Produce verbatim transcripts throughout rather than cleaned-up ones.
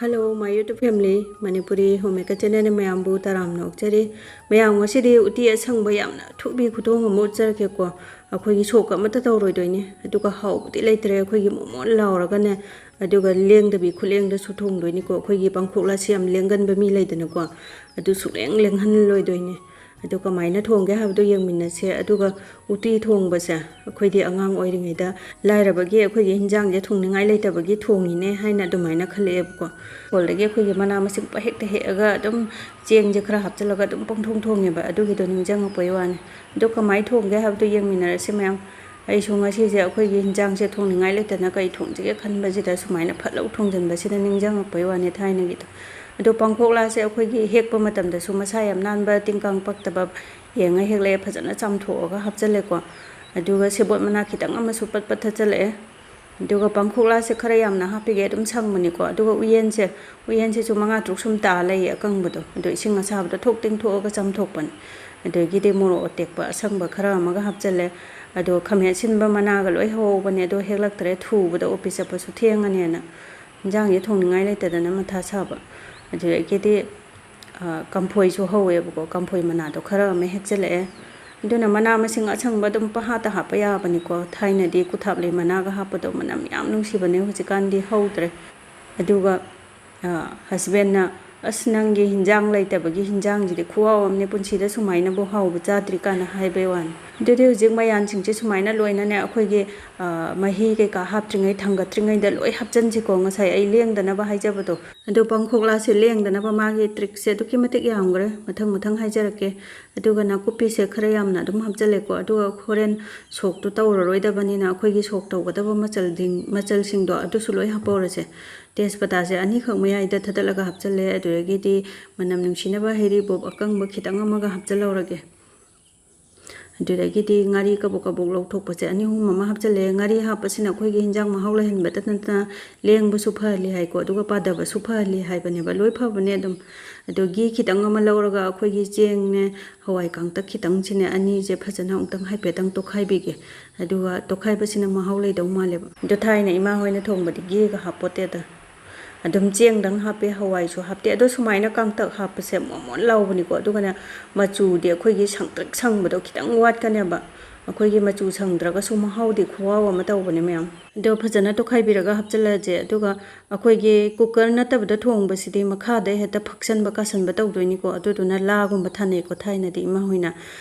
Hello, my YouTube family, Manipuri Homemaker channel ꯃꯌꯥꯝꯕꯨ ꯇꯔꯥꯝꯅ ꯑꯣꯛꯆꯔꯤ꯫ ꯃꯌꯥꯝ, ꯉꯁꯤꯗꯤ ꯎꯇꯤ ꯑꯁꯪꯕ ꯌꯥꯝꯅ ꯊꯨꯕꯤ ꯈꯨꯊꯣꯡ ꯑꯃ ꯎꯠꯆꯔꯛꯀꯦꯀꯣ꯫ ꯑꯩꯈꯣꯏꯒꯤ ꯁꯣꯛ ꯑꯃꯠꯇ ꯇꯧꯔꯣꯏꯗꯣꯏꯅꯦ, ꯑꯗꯨꯒ ꯍꯥꯎꯕꯗꯤ ꯂꯩꯇ꯭ꯔꯦ꯫ ꯑꯩꯈꯣꯏꯒꯤ ꯃꯣꯃꯣꯟ ꯂꯥꯎꯔꯒꯅꯦ, ꯑꯗꯨꯒ ꯂꯦꯡꯗꯕꯤ ꯈꯨꯠꯂꯦꯡꯗꯁꯨ ꯊꯣꯡꯗꯣꯏꯅꯤꯀꯣ꯫ ꯑꯩꯈꯣꯏꯒꯤ ꯄꯥꯡꯈꯣꯛꯂꯥꯁꯦ ꯌꯥꯝ ꯂꯦꯡꯒꯟꯕ ꯃꯤ ꯂꯩꯗꯅꯀꯣ, ꯑꯗꯨ ꯁꯨꯛꯂꯦꯡ ꯂꯦꯡꯍꯜꯂꯣꯏꯗꯣꯏꯅꯦ꯫ ꯑꯗꯨ ꯀꯃꯥꯏꯅ ꯊꯣꯡꯒꯦ ꯍꯥꯏꯕꯗꯨ ꯌꯦꯡꯃꯤꯟꯅꯁꯦ꯫ ꯑꯗꯨꯒ ꯎꯇꯤ ꯊꯣꯡꯕꯁꯦ ꯑꯩꯈꯣꯏꯗꯤ ꯑꯉꯥꯡ ꯑꯣꯏꯔꯤꯉꯩꯗ ꯂꯥꯏꯔꯕꯒꯤ ꯑꯩꯈꯣꯏꯒꯤ ꯍꯤꯟꯖꯥꯡꯁꯦ ꯊꯣꯡꯅꯤꯡꯉꯥꯏ ꯂꯩꯇꯕꯒꯤ ꯊꯣꯡꯉꯤꯅꯦ ꯍꯥꯏꯅ ꯑꯗꯨꯃꯥꯏꯅ ꯈꯜꯂꯛꯑꯦꯕꯀꯣ꯫ ꯍꯤꯡꯒꯣꯜꯗꯒꯤ ꯑꯩꯈꯣꯏꯒꯤ ꯃꯅꯥ ꯃꯁꯤꯡ ꯄꯪꯍꯦꯛꯇ ꯍꯦꯛꯑꯒ ꯑꯗꯨꯝ ꯆꯦꯡꯁꯦ ꯈꯔ ꯍꯥꯞꯆꯤꯜꯂꯒ ꯑꯗꯨꯝ ꯄꯪꯊꯣꯡ ꯊꯣꯡꯉꯦꯕ꯫ ꯑꯗꯨꯒꯤꯗꯣ ꯅꯤꯡꯁꯤꯡꯉꯛꯄꯩ ꯋꯥꯅꯤ꯫ ꯑꯗꯣ ꯀꯃꯥꯏꯅ ꯊꯣꯡꯒꯦ ꯍꯥꯏꯕꯗꯨ ꯌꯦꯡꯃꯤꯟꯅꯔꯁꯤ ꯃꯌꯥꯝ꯫ ꯑꯩꯁꯨ ꯉꯁꯤꯁꯦ ꯑꯩꯈꯣꯏꯒꯤ ꯍꯤꯟꯖꯥꯡꯁꯦ ꯊꯣꯡꯅꯤꯡꯉꯥꯏ ꯂꯩꯇꯅ ꯀꯩ ꯊꯣꯡꯁꯤꯒꯦ ꯈꯟꯕꯁꯤꯗ ꯁꯨꯃꯥꯏꯅ ꯐꯠ ꯂꯧ ꯊꯣꯡꯖꯤꯟꯕꯁꯤꯗ ꯅꯤꯡꯁꯤꯡꯉꯛꯄꯩ ꯋꯥꯅꯤ ꯊꯥꯏꯅꯒꯤꯗꯣ꯫ ꯑꯗꯣ ꯄꯥꯡꯈꯣꯛꯂꯥꯁꯦ ꯑꯩꯈꯣꯏꯒꯤ ꯍꯦꯛꯄ ꯃꯇꯝꯗꯁꯨ ꯃꯁꯥ ꯌꯥꯝ ꯅꯥꯟꯕ, ꯇꯤꯟꯀꯥꯡ ꯄꯛꯇꯕ ꯌꯦꯡꯉ ꯍꯦꯛꯂꯛꯑꯦ, ꯐꯖꯅ ꯆꯥꯝꯊꯣꯛꯑꯒ ꯍꯥꯞꯆꯜꯂꯦꯀꯣ꯫ ꯑꯗꯨꯒ ꯁꯦꯕꯣꯠ ꯃꯅꯥ ꯈꯤꯇꯪ ꯑꯃꯁꯨ ꯄꯠ ꯄꯠ ꯊꯠꯆꯜꯂꯛꯑꯦ꯫ ꯑꯗꯨꯒ ꯄꯥꯡꯈꯣꯛꯂꯥꯁꯦ ꯈꯔ ꯌꯥꯝꯅ ꯍꯥꯞꯄꯤꯒꯦ, ꯑꯗꯨꯝ ꯁꯪꯕꯅꯤꯀꯣ꯫ ꯑꯗꯨꯒ ꯎꯌꯦꯟꯁꯦ, ꯎꯌꯦꯟꯁꯤꯁꯨ ꯃꯉꯥ ꯇꯔꯨꯛ ꯁꯨꯝ ꯇꯥ ꯂꯩꯌꯦ ꯑꯀꯪꯕꯗꯣ, ꯑꯗꯣ ꯏꯁꯤꯡ ꯑꯁꯥꯕꯗ ꯊꯣꯛ ꯇꯤꯡꯊꯣꯛꯑꯒ ꯆꯥꯝꯊꯣꯛꯄꯅꯤ꯫ ꯑꯗꯒꯤꯗꯤ ꯃꯣꯔꯣꯛ ꯑꯇꯦꯛꯄ ꯑꯁꯪꯕ ꯈꯔ ꯑꯃꯒ ꯍꯥꯞꯆꯜꯂꯦ꯫ ꯑꯗꯣ ꯈꯥꯃꯦꯟ ꯑꯁꯤꯟꯕ ꯃꯅꯥꯒ ꯂꯣꯏ ꯍꯧꯍꯧꯕꯅꯦ, ꯑꯗꯣ ꯍꯦꯛꯂꯛꯇ꯭ꯔꯦ, ꯊꯨꯕꯗ ꯑꯣꯐꯤꯁ ꯆꯠꯄꯁꯨ ꯊꯦꯡꯉꯅꯦꯅ꯫ ꯏꯟꯖꯥꯡꯁꯦ ꯊꯣꯡꯅꯤꯡꯉꯥꯏ ꯂꯩꯇꯗꯅ ꯃꯊꯥ ꯁꯥꯕ꯫ ꯑꯗꯨꯗꯒꯤꯗꯤ, ꯑ, ꯀꯝꯐꯣꯏꯁꯨ ꯍꯧꯋꯦꯕꯀꯣ, ꯀꯝꯐꯣꯏ ꯃꯅꯥꯗꯣ ꯈꯔ ꯑꯃ ꯍꯦꯛꯆꯜꯂꯛꯑꯦ꯫ ꯑꯗꯨꯅ ꯃꯅꯥ ꯃꯁꯤꯡ ꯑꯁꯪꯕ ꯑꯗꯨꯝ ꯄꯪꯍꯥꯞꯇ ꯍꯥꯞꯄ ꯌꯥꯕꯅꯤꯀꯣ꯫ ꯊꯥꯏꯅꯗꯤ ꯀꯨꯊꯥꯞꯂꯤ ꯃꯅꯥꯒ ꯍꯥꯞꯄꯗꯣ ꯃꯅꯝ ꯌꯥꯝ ꯅꯨꯡꯁꯤꯕꯅꯦ, ꯍꯧꯖꯤꯛꯀꯥꯟꯗꯤ ꯍꯧꯗ꯭ꯔꯦ꯫ ꯑꯗꯨꯒ, ꯑ, ꯍꯁꯕꯦꯟꯅ, "ꯑꯁ, ꯅꯪꯒꯤ ꯍꯤꯟꯖꯥꯡ ꯂꯩꯇꯕꯒꯤ ꯍꯤꯟꯖꯥꯡꯁꯤꯗꯤ ꯈꯨꯍꯥꯎ ꯑꯃꯅꯦ, ꯄꯨꯟꯁꯤꯗ ꯁꯨꯃꯥꯏꯅꯕꯨ ꯍꯥꯎꯕ ꯆꯥꯗ꯭ꯔꯤ" ꯀꯥꯏꯅ ꯍꯥꯏꯕꯩ ꯋꯥꯅꯤ꯫ ꯑꯗꯨꯗꯤ ꯍꯧꯖꯤꯛ ꯃꯌꯥꯟꯁꯤꯡꯁꯦ ꯁꯨꯃꯥꯏꯅ ꯂꯣꯏꯅꯅꯦ ꯑꯩꯈꯣꯏꯒꯤ, ꯑ, ꯃꯍꯤ ꯀꯩꯀꯥ ꯍꯥꯞꯇ꯭ꯔꯤꯉꯩ, ꯊꯥꯡꯒꯠꯇ꯭ꯔꯤꯉꯩꯗ ꯂꯣꯏ ꯍꯥꯞꯆꯟꯁꯤꯀꯣ, ꯉꯁꯥꯏ ꯑꯩ ꯂꯦꯡꯗꯅꯕ ꯍꯥꯏꯖꯕꯗꯣ꯫ ꯑꯗꯣ ꯄꯥꯡꯈꯣꯛꯂꯥꯁꯦ ꯂꯦꯡꯗꯅꯕ ꯃꯥꯒꯤ ꯇ꯭ꯔꯤꯛꯁꯦ ꯑꯗꯨꯛꯀꯤ ꯃꯇꯤꯛ ꯌꯥꯝꯈ꯭ꯔꯦ, ꯃꯊꯪ ꯃꯊꯪ ꯍꯥꯏꯖꯔꯛꯀꯦ꯫ ꯑꯗꯨꯒ ꯅꯥꯀꯨꯞꯄꯤꯁꯦ ꯈꯔ ꯌꯥꯝꯅ ꯑꯗꯨꯝ ꯍꯥꯞꯆꯜꯂꯦꯀꯣ꯫ ꯑꯗꯨꯒ ꯍꯣꯔꯦꯟ ꯁꯣꯛꯇꯨ ꯇꯧꯔꯔꯣꯏꯗꯕꯅꯤꯅ ꯑꯩꯈꯣꯏꯒꯤ ꯁꯣꯛ ꯇꯧꯒꯗꯕ ꯃꯆꯜꯁꯤꯡ-, ꯃꯆꯜꯁꯤꯡꯗꯣ ꯑꯗꯨꯁꯨ ꯂꯣꯏ ꯍꯥꯞꯄꯧꯔꯁꯦ꯫ ꯇꯦꯖꯄꯇꯥꯁꯦ ꯑꯅꯤꯈꯛ ꯃꯌꯥꯏꯗ ꯊꯗꯠꯂꯒ ꯍꯥꯞꯆꯜꯂꯦ꯫ ꯑꯗꯨꯗꯒꯤꯗꯤ ꯃꯅꯝ ꯅꯨꯡꯁꯤꯅꯕ ꯍꯩꯔꯤꯕꯣꯞ ꯑꯀꯪꯕ ꯈꯤꯇꯪ ꯑꯃꯒ ꯍꯥꯞꯆꯜꯍꯧꯔꯒꯦ꯫ ꯑꯗꯨꯗꯒꯤꯗꯤ ꯉꯥꯔꯤ ꯀꯕꯣꯛ ꯀꯕꯣꯛ ꯂꯧꯊꯣꯛꯄꯁꯦ ꯑꯅꯤ ꯑꯍꯨꯝ ꯑꯃ ꯍꯥꯞꯆꯜꯂꯦ꯫ ꯉꯥꯔꯤ ꯍꯥꯞꯄꯁꯤꯅ ꯑꯩꯈꯣꯏꯒꯤ ꯍꯤꯟꯖꯥꯡ ꯃꯍꯥꯎ ꯂꯩꯍꯟꯕꯇ ꯅꯠꯇꯅ ꯂꯦꯡꯕꯁꯨ ꯐꯍꯜꯂꯤ ꯍꯥꯏꯀꯣ, ꯑꯗꯨꯒ ꯄꯥꯗꯕꯁꯨ ꯐꯍꯜꯂꯤ ꯍꯥꯏꯕꯅꯦꯕ꯫ ꯂꯣꯏ ꯐꯕꯅꯦ ꯑꯗꯨꯝ꯫ ꯑꯗꯣ ꯘꯤ ꯈꯤꯇꯪ ꯑꯃ ꯂꯧꯔꯒ ꯑꯩꯈꯣꯏꯒꯤ ꯆꯦꯡꯅꯦ, ꯍꯋꯥꯏ ꯀꯥꯡꯇꯛ ꯈꯤꯇꯪꯁꯤꯅꯦ, ꯑꯅꯤꯁꯦ ꯐꯖꯅ ꯑꯃꯨꯛꯇꯪ ꯍꯥꯏꯐꯦꯠꯇꯪ ꯇꯣꯠꯈꯥꯏꯕꯤꯒꯦ꯫ ꯑꯗꯨꯒ ꯇꯣꯠꯈꯥꯏꯕꯁꯤꯅ ꯃꯍꯥꯎ ꯂꯩꯗꯧ ꯃꯥꯜꯂꯦꯕ꯫ ꯑꯗꯣ ꯊꯥꯏꯅ ꯏꯃꯥ ꯍꯣꯏꯅ ꯊꯣꯡꯕꯗꯤ ꯘꯤꯒ ꯍꯥꯞꯄꯣꯠꯇꯦꯗ꯫ ꯑꯗꯨꯝ ꯆꯦꯡꯗꯪ ꯍꯥꯞꯄꯦ, ꯍꯋꯥꯏꯁꯨ ꯍꯥꯞꯇꯦ꯫ ꯑꯗꯣ ꯁꯨꯃꯥꯏꯅ ꯀꯥꯡꯇꯛ ꯍꯥꯞꯄꯁꯦ ꯃꯣꯟ ꯃꯣꯟ ꯂꯥꯎꯕꯅꯤꯀꯣ꯫ ꯑꯗꯨꯒꯅꯦ, ꯃꯆꯨꯗꯤ ꯑꯩꯈꯣꯏꯒꯤ ꯁꯪꯇ꯭ꯔꯤꯛ ꯁꯪꯕꯗꯣ ꯈꯤꯇꯪ ꯋꯥꯠꯀꯅꯦꯕ꯫ ꯑꯩꯈꯣꯏꯒꯤ ꯃꯆꯨ ꯁꯪꯗ꯭ꯔꯒꯁꯨ ꯃꯍꯥꯎꯗꯤ ꯈꯨꯍꯥꯎ ꯑꯃ ꯇꯧꯕꯅꯦ ꯃꯌꯥꯝ꯫ ꯑꯗꯣ ꯐꯖꯅ ꯇꯣꯠꯈꯥꯏꯕꯤꯔꯒ ꯍꯥꯞꯆꯤꯜꯂꯁꯦ꯫ ꯑꯗꯨꯒ ꯑꯩꯈꯣꯏꯒꯤ cooker ꯅꯠꯇꯕꯗ ꯊꯣꯡꯕꯁꯤꯗꯤ ꯃꯈꯥꯗ ꯍꯦꯛꯇ ꯐꯛꯆꯟꯕ ꯀꯥꯁꯟꯕ ꯇꯧꯗꯣꯏꯅꯤꯀꯣ꯫ ꯑꯗꯨꯗꯨꯅ ꯂꯥꯒꯨꯝꯕ ꯊꯥꯅꯩꯀꯣ ꯊꯥꯏꯅꯗꯤ ꯏꯃꯥ ꯍꯣꯏꯅ꯫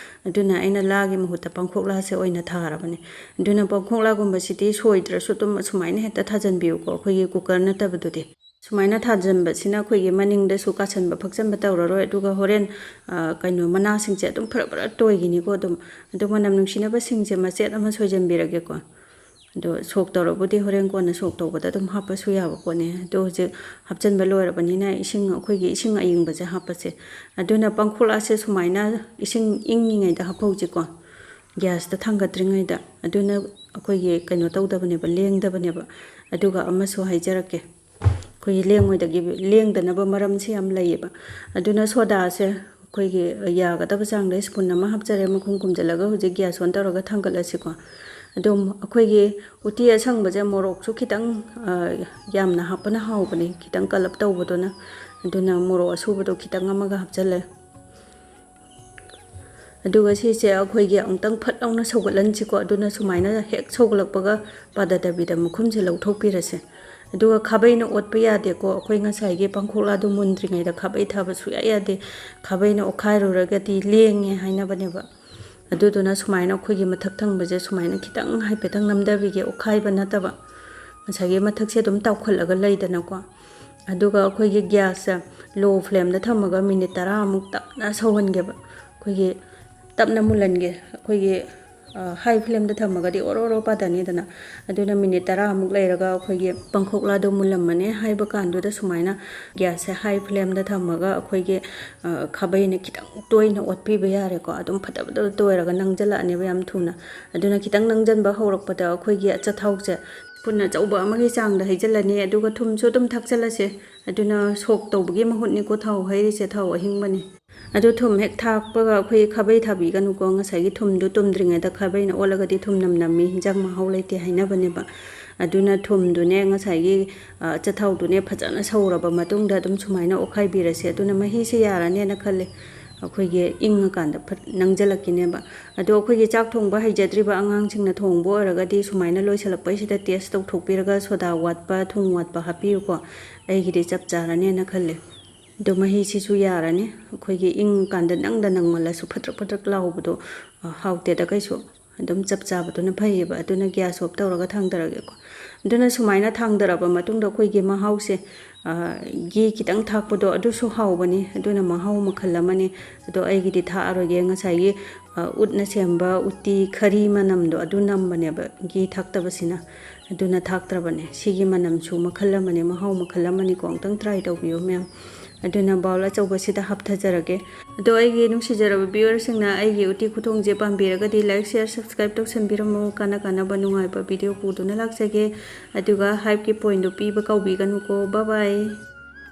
ꯑꯗꯨꯅ ꯑꯩꯅ ꯂꯥꯒꯤ ꯃꯍꯨꯠꯇ ꯄꯥꯡꯈꯣꯛꯂꯥꯁꯦ ꯑꯣꯏꯅ ꯊꯥꯔꯕꯅꯦ꯫ ꯑꯗꯨꯅ ꯄꯥꯡꯈꯣꯛꯂꯥꯒꯨꯝꯕꯁꯤꯗꯤ ꯁꯣꯏꯗ꯭ꯔꯁꯨ ꯑꯗꯨꯝ ꯑꯁꯨꯃꯥꯏꯅ ꯍꯦꯛꯇ ꯊꯥꯖꯟꯕꯤꯌꯨꯀꯣ, ꯑꯩꯈꯣꯏꯒꯤ cooker ꯅꯠꯇꯕꯗꯨꯗꯤ꯫ ꯁꯨꯃꯥꯏꯅ ꯊꯥꯖꯟꯕꯁꯤꯅ ꯑꯩꯈꯣꯏꯒꯤ ꯃꯅꯤꯡꯗꯁꯨ ꯀꯥꯁꯟꯕ ꯐꯛꯆꯟꯕ ꯇꯧꯔꯔꯣꯏ꯫ ꯑꯗꯨꯒ ꯍꯣꯔꯦꯟ, ꯑ, ꯀꯩꯅꯣ, ꯃꯅꯥꯁꯤꯡꯁꯦ ꯑꯗꯨꯝ ꯐꯔ ꯐꯔ ꯇꯣꯏꯒꯤꯅꯤꯀꯣ꯫ ꯑꯗꯨꯝ, ꯑꯗꯨ ꯃꯅꯝ ꯅꯨꯡꯁꯤꯅꯕ ꯁꯤꯡꯁꯦ ꯃꯆꯦꯠ ꯑꯃ ꯁꯣꯏꯖꯟꯕꯤꯔꯒꯦꯀꯣ꯫ ꯑꯗꯣ ꯁꯣꯛ ꯇꯧꯔꯕꯨꯗꯤ ꯍꯣꯔꯦꯟ ꯀꯣꯟꯅ ꯁꯣꯛ ꯇꯧꯕꯗ ꯑꯗꯨꯝ ꯍꯥꯞꯄꯁꯨ ꯌꯥꯕ ꯄꯣꯠꯅꯦ꯫ ꯑꯗꯣ ꯍꯧꯖꯤꯛ ꯍꯥꯞꯆꯟꯕ ꯂꯣꯏꯔꯕꯅꯤꯅ ꯏꯁꯤꯡ, ꯑꯩꯈꯣꯏꯒꯤ ꯏꯁꯤꯡ ꯑꯏꯪꯕꯁꯦ ꯍꯥꯞꯄꯁꯦ꯫ ꯑꯗꯨꯅ ꯄꯥꯡꯈꯣꯛꯂꯥꯁꯦ ꯁꯨꯃꯥꯏꯅ ꯏꯁꯤꯡ ꯏꯪꯉꯤꯉꯩꯗ ꯍꯥꯞꯍꯧꯁꯤꯀꯣ, gas ꯇ ꯊꯥꯡꯒꯠꯇ꯭ꯔꯤꯉꯩꯗ꯫ ꯑꯗꯨꯅ ꯑꯩꯈꯣꯏꯒꯤ ꯀꯩꯅꯣ ꯇꯧꯗꯕꯅꯦꯕ, ꯂꯦꯡꯗꯕꯅꯦꯕ꯫ ꯑꯗꯨꯒ ꯑꯃꯁꯨ ꯍꯥꯏꯖꯔꯛꯀꯦ, ꯑꯩꯈꯣꯏꯒꯤ ꯂꯦꯡꯉꯣꯏꯗꯒꯤ, ꯂꯦꯡꯗꯅꯕ ꯃꯔꯝꯁꯦ ꯌꯥꯝ ꯂꯩꯌꯦꯕ꯫ ꯑꯗꯨꯅ ꯁꯣꯗꯥꯁꯦ ꯑꯩꯈꯣꯏꯒꯤ ꯌꯥꯒꯗꯕ ꯆꯥꯡꯗ spoon ꯑꯃ ꯍꯥꯞꯆꯔꯦ, ꯃꯈꯨꯝ ꯈꯨꯝꯖꯤꯜꯂꯒ ꯍꯧꯖꯤꯛ gas on ꯇꯧꯔꯒ ꯊꯥꯡꯒꯠꯂꯁꯤꯀꯣ꯫ ꯑꯗꯨꯝ ꯑꯩꯈꯣꯏꯒꯤ ꯎꯇꯤ ꯑꯁꯪꯕꯁꯦ ꯃꯣꯔꯣꯛꯁꯨ ꯈꯤꯇꯪ, ꯑ, ꯌꯥꯝꯅ ꯍꯥꯞꯄꯅ ꯍꯥꯎꯕꯅꯦ, ꯈꯤꯇꯪ ꯀꯜꯂꯞ ꯇꯧꯕꯗꯨꯅ꯫ ꯑꯗꯨꯅ ꯃꯣꯔꯣꯛ ꯑꯁꯨꯕꯗꯣ ꯈꯤꯇꯪ ꯑꯃꯒ ꯍꯥꯞꯆꯜꯂꯦ꯫ ꯑꯗꯨꯒ ꯁꯤꯁꯦ ꯑꯩꯈꯣꯏꯒꯤ ꯑꯃꯨꯛꯇꯪ ꯐꯠ ꯂꯥꯎꯅ ꯁꯧꯒꯠꯍꯟꯁꯤꯀꯣ꯫ ꯑꯗꯨꯅ ꯁꯨꯃꯥꯏꯅ ꯍꯦꯛ ꯁꯧꯒꯠꯂꯛꯄꯒ ꯄꯥꯗꯗꯕꯤꯗ ꯃꯈꯨꯝꯁꯦ ꯂꯧꯊꯣꯛꯄꯤꯔꯁꯦ꯫ ꯑꯗꯨꯒ ꯈꯥꯕꯩꯅ ꯑꯣꯠꯄ ꯌꯥꯗꯦꯀꯣ꯫ ꯑꯩꯈꯣꯏ ꯉꯁꯥꯏꯒꯤ ꯄꯥꯡꯈꯣꯛꯂꯥꯗꯣ ꯃꯨꯟꯗ꯭ꯔꯤꯉꯩꯗ ꯈꯥꯕꯩ ꯊꯥꯕ ꯁꯨꯡꯌꯥ ꯌꯥꯗꯦ꯫ ꯈꯥꯕꯩꯅ ꯑꯣꯠꯈꯥꯏꯔꯨꯔꯒꯗꯤ ꯂꯦꯡꯉꯦ ꯍꯥꯏꯅꯕꯅꯦꯕ꯫ ꯑꯗꯨꯗꯨꯅ ꯁꯨꯃꯥꯏꯅ ꯑꯩꯈꯣꯏꯒꯤ ꯃꯊꯛ ꯊꯪꯕꯁꯦ ꯁꯨꯃꯥꯏꯅ ꯈꯤꯇꯪ ꯍꯥꯏꯐꯦꯠꯇꯪ ꯅꯝꯊꯕꯤꯒꯦ, ꯑꯣꯠꯈꯥꯏꯕ ꯅꯠꯇꯕ꯫ ꯉꯁꯥꯏꯒꯤ ꯃꯊꯛꯁꯦ ꯑꯗꯨꯝ ꯇꯥꯎꯈꯠꯂꯒ ꯂꯩꯗꯅꯀꯣ꯫ ꯑꯗꯨꯒ ꯑꯩꯈꯣꯏꯒꯤ gas ꯁꯦ low flame ꯗ ꯊꯝꯃꯒ minute ꯇꯔꯥꯃꯨꯛ ꯇꯞꯅ ꯁꯧꯍꯟꯒꯦꯕ꯫ ꯑꯩꯈꯣꯏꯒꯤ ꯇꯞꯅ ꯃꯨꯜꯍꯟꯒꯦ꯫ ꯑꯩꯈꯣꯏꯒꯤ, ꯑ, high flame ꯗ ꯊꯝꯃꯒꯗꯤ ꯑꯣꯔꯣ ꯑꯣꯔꯣ ꯄꯥꯗꯅꯤꯗꯅ꯫ ꯑꯗꯨꯅ minute ꯇꯔꯥꯃꯨꯛ ꯂꯩꯔꯒ ꯑꯩꯈꯣꯏꯒꯤ ꯄꯥꯡꯈꯣꯛꯂꯥꯗꯣ ꯃꯨꯜꯂꯝꯃꯅꯦ ꯍꯥꯏꯕ ꯀꯥꯟꯗꯨꯗ ꯁꯨꯃꯥꯏꯅ gas ꯁꯦ high flame ꯗ ꯊꯝꯃꯒ ꯑꯩꯈꯣꯏꯒꯤ, ꯑ, ꯈꯥꯕꯩꯅ ꯈꯤꯇꯪ ꯇꯣꯏꯅ ꯑꯣꯠꯄꯤꯕ ꯌꯥꯔꯦꯀꯣ꯫ ꯑꯗꯨꯝ ꯐꯠꯇ ꯐꯠꯇ ꯇꯣꯏꯔꯒ ꯅꯪꯖꯜꯂꯛꯑꯅꯦꯕ ꯌꯥꯝ ꯊꯨꯅ꯫ ꯑꯗꯨꯅ ꯈꯤꯇꯪ ꯅꯪꯖꯟꯕ ꯍꯧꯔꯛꯄꯗ ꯑꯩꯈꯣꯏꯒꯤ ꯑꯆꯥꯊꯥꯎꯁꯦ spoon ꯑꯆꯧꯕ ꯑꯃꯒꯤ ꯆꯥꯡꯗ ꯍꯩꯖꯤꯜꯂꯅꯤ꯫ ꯑꯗꯨꯒ ꯊꯨꯝꯁꯨ ꯑꯗꯨꯝ ꯊꯥꯛꯆꯜꯂꯁꯦ꯫ ꯑꯗꯨꯅ ꯁꯣꯛ ꯇꯧꯕꯒꯤ ꯃꯍꯨꯠꯅꯤꯀꯣ ꯊꯥꯎ ꯍꯩꯔꯤꯁꯦ, ꯊꯥꯎ ꯑꯍꯤꯡꯕꯅꯤ꯫ ꯑꯗꯨ ꯊꯨꯝ ꯍꯦꯛ ꯊꯥꯛꯄꯒ ꯑꯩꯈꯣꯏ ꯈꯥꯕꯩ ꯊꯥꯕꯤꯒꯅꯨꯀꯣ꯫ ꯉꯁꯥꯏꯒꯤ ꯊꯨꯝꯗꯨ ꯇꯨꯝꯗ꯭ꯔꯤꯉꯩꯗ ꯈꯥꯕꯩꯅ ꯑꯣꯠꯂꯒꯗꯤ ꯊꯨꯝ ꯅꯝ ꯅꯝꯃꯤ, ꯍꯤꯟꯖꯥꯡ ꯃꯍꯥꯎ ꯂꯩꯇꯦ ꯍꯥꯏꯅꯕꯅꯦꯕ꯫ ꯑꯗꯨꯅ ꯊꯨꯝꯗꯨꯅꯦ, ꯉꯁꯥꯏꯒꯤ ꯑꯆꯥꯊꯥꯎꯗꯨꯅꯦ ꯐꯖꯅ ꯁꯧꯔꯕ ꯃꯇꯨꯡꯗ ꯑꯗꯨꯝ ꯁꯨꯃꯥꯏꯅ ꯑꯣꯠꯈꯥꯏꯕꯤꯔꯁꯦ꯫ ꯑꯗꯨꯅ ꯃꯍꯤꯁꯦ ꯌꯥꯔꯅꯦꯅ ꯈꯜꯂꯦ꯫ ꯑꯩꯈꯣꯏꯒꯤ ꯏꯪꯉꯀꯥꯟꯗ ꯐꯠ ꯅꯪꯁꯤꯜꯂꯛꯈꯤꯅꯦꯕ꯫ ꯑꯗꯣ ꯑꯩꯈꯣꯏꯒꯤ ꯆꯥꯛ ꯊꯣꯡꯕ ꯍꯩꯖꯗ꯭ꯔꯤꯕ ꯑꯉꯥꯡꯁꯤꯡꯅ ꯊꯣꯡꯕ ꯑꯣꯏꯔꯒꯗꯤ ꯁꯨꯃꯥꯏꯅ ꯂꯣꯏꯁꯤꯜꯂꯛꯄꯩꯁꯤꯗ ꯇꯦꯁ ꯇꯧꯊꯣꯛꯄꯤꯔꯒ ꯁꯣꯗꯥ ꯋꯥꯠꯄ, ꯊꯨꯝ ꯋꯥꯠꯄ ꯍꯥꯞꯄꯤꯌꯨꯀꯣ꯫ ꯑꯩꯒꯤꯗꯤ ꯆꯞ ꯆꯥꯔꯅꯦꯅ ꯈꯜꯂꯦ꯫ ꯑꯗꯣ ꯃꯍꯤꯁꯤꯁꯨ ꯌꯥꯔꯅꯤ꯫ ꯑꯩꯈꯣꯏꯒꯤ ꯏꯪꯉꯀꯥꯟꯗ ꯅꯪꯗ ꯅꯪꯃꯜꯂꯁꯨ ꯐꯠꯇ꯭ꯔꯛ ꯐꯠꯇ꯭ꯔꯛ ꯂꯥꯎꯕꯗꯣ, ꯑ, ꯍꯥꯎꯇꯦꯗ ꯀꯩꯁꯨ꯫ ꯑꯗꯨꯝ ꯆꯞ ꯆꯥꯕꯗꯨꯅ ꯐꯩꯌꯦꯕ꯫ ꯑꯗꯨꯅ gas off ꯇꯧꯔꯒ ꯊꯥꯡꯗꯔꯒꯦꯀꯣ꯫ ꯑꯗꯨꯅ ꯁꯨꯃꯥꯏꯅ ꯊꯥꯡꯗꯔꯕ ꯃꯇꯨꯡꯗ ꯑꯩꯈꯣꯏꯒꯤ ꯃꯍꯥꯎꯁꯦ, ꯑ, ꯘꯤ ꯈꯤꯇꯪ ꯊꯥꯛꯄꯗꯣ ꯑꯗꯨꯁꯨ ꯍꯥꯎꯕꯅꯤ꯫ ꯑꯗꯨꯅ ꯃꯍꯥꯎ ꯃꯈꯜ ꯑꯃꯅꯤ꯫ ꯑꯗꯣ ꯑꯩꯒꯤꯗꯤ ꯊꯥꯛꯑꯔꯣꯏꯒꯦ꯫ ꯉꯁꯥꯏꯒꯤ, ꯑ, ꯎꯠꯅ ꯁꯦꯝꯕ ꯎꯇꯤ ꯈꯔꯤ ꯃꯅꯝꯗꯣ ꯑꯗꯨ ꯅꯝꯕꯅꯦꯕ ꯘꯤ ꯊꯥꯛꯇꯕꯁꯤꯅ꯫ ꯑꯗꯨꯅ ꯊꯥꯛꯇ꯭ꯔꯕꯅꯦ꯫ ꯁꯤꯒꯤ ꯃꯅꯝꯁꯨ ꯃꯈꯜ ꯑꯃꯅꯦ, ꯃꯍꯥꯎ ꯃꯈꯜ ꯑꯃꯅꯤꯀꯣ꯫ ꯑꯃꯨꯛꯇꯪ try ꯇꯧꯕꯤꯌꯨ ꯃꯌꯥꯝ꯫ ꯑꯗꯨꯅ bowl ꯑꯆꯧꯕꯁꯤꯗ ꯍꯥꯞꯊꯖꯔꯒꯦ꯫ ꯑꯗꯣ ꯑꯩꯒꯤ ꯅꯨꯡꯁꯤꯖꯔꯕ viewerꯁꯤꯡꯅ ꯑꯩꯒꯤ ꯎꯇꯤ ꯈꯨꯊꯣꯡꯁꯦ ꯄꯥꯝꯕꯤꯔꯒꯗꯤ like, share, subscribe ꯇꯧꯁꯟꯕꯤꯔꯝꯃꯨ꯫ ꯀꯥꯟꯅ ꯀꯥꯟꯅꯕ ꯅꯨꯡꯉꯥꯏꯕ video ꯄꯨꯗꯨꯅ ꯂꯥꯛꯆꯒꯦ꯫ ꯑꯗꯨꯒ hypeꯀꯤ pointꯗꯨ ꯄꯤꯕ ꯀꯥꯎꯕꯤꯒꯅꯨꯀꯣ꯫ Bye bye꯫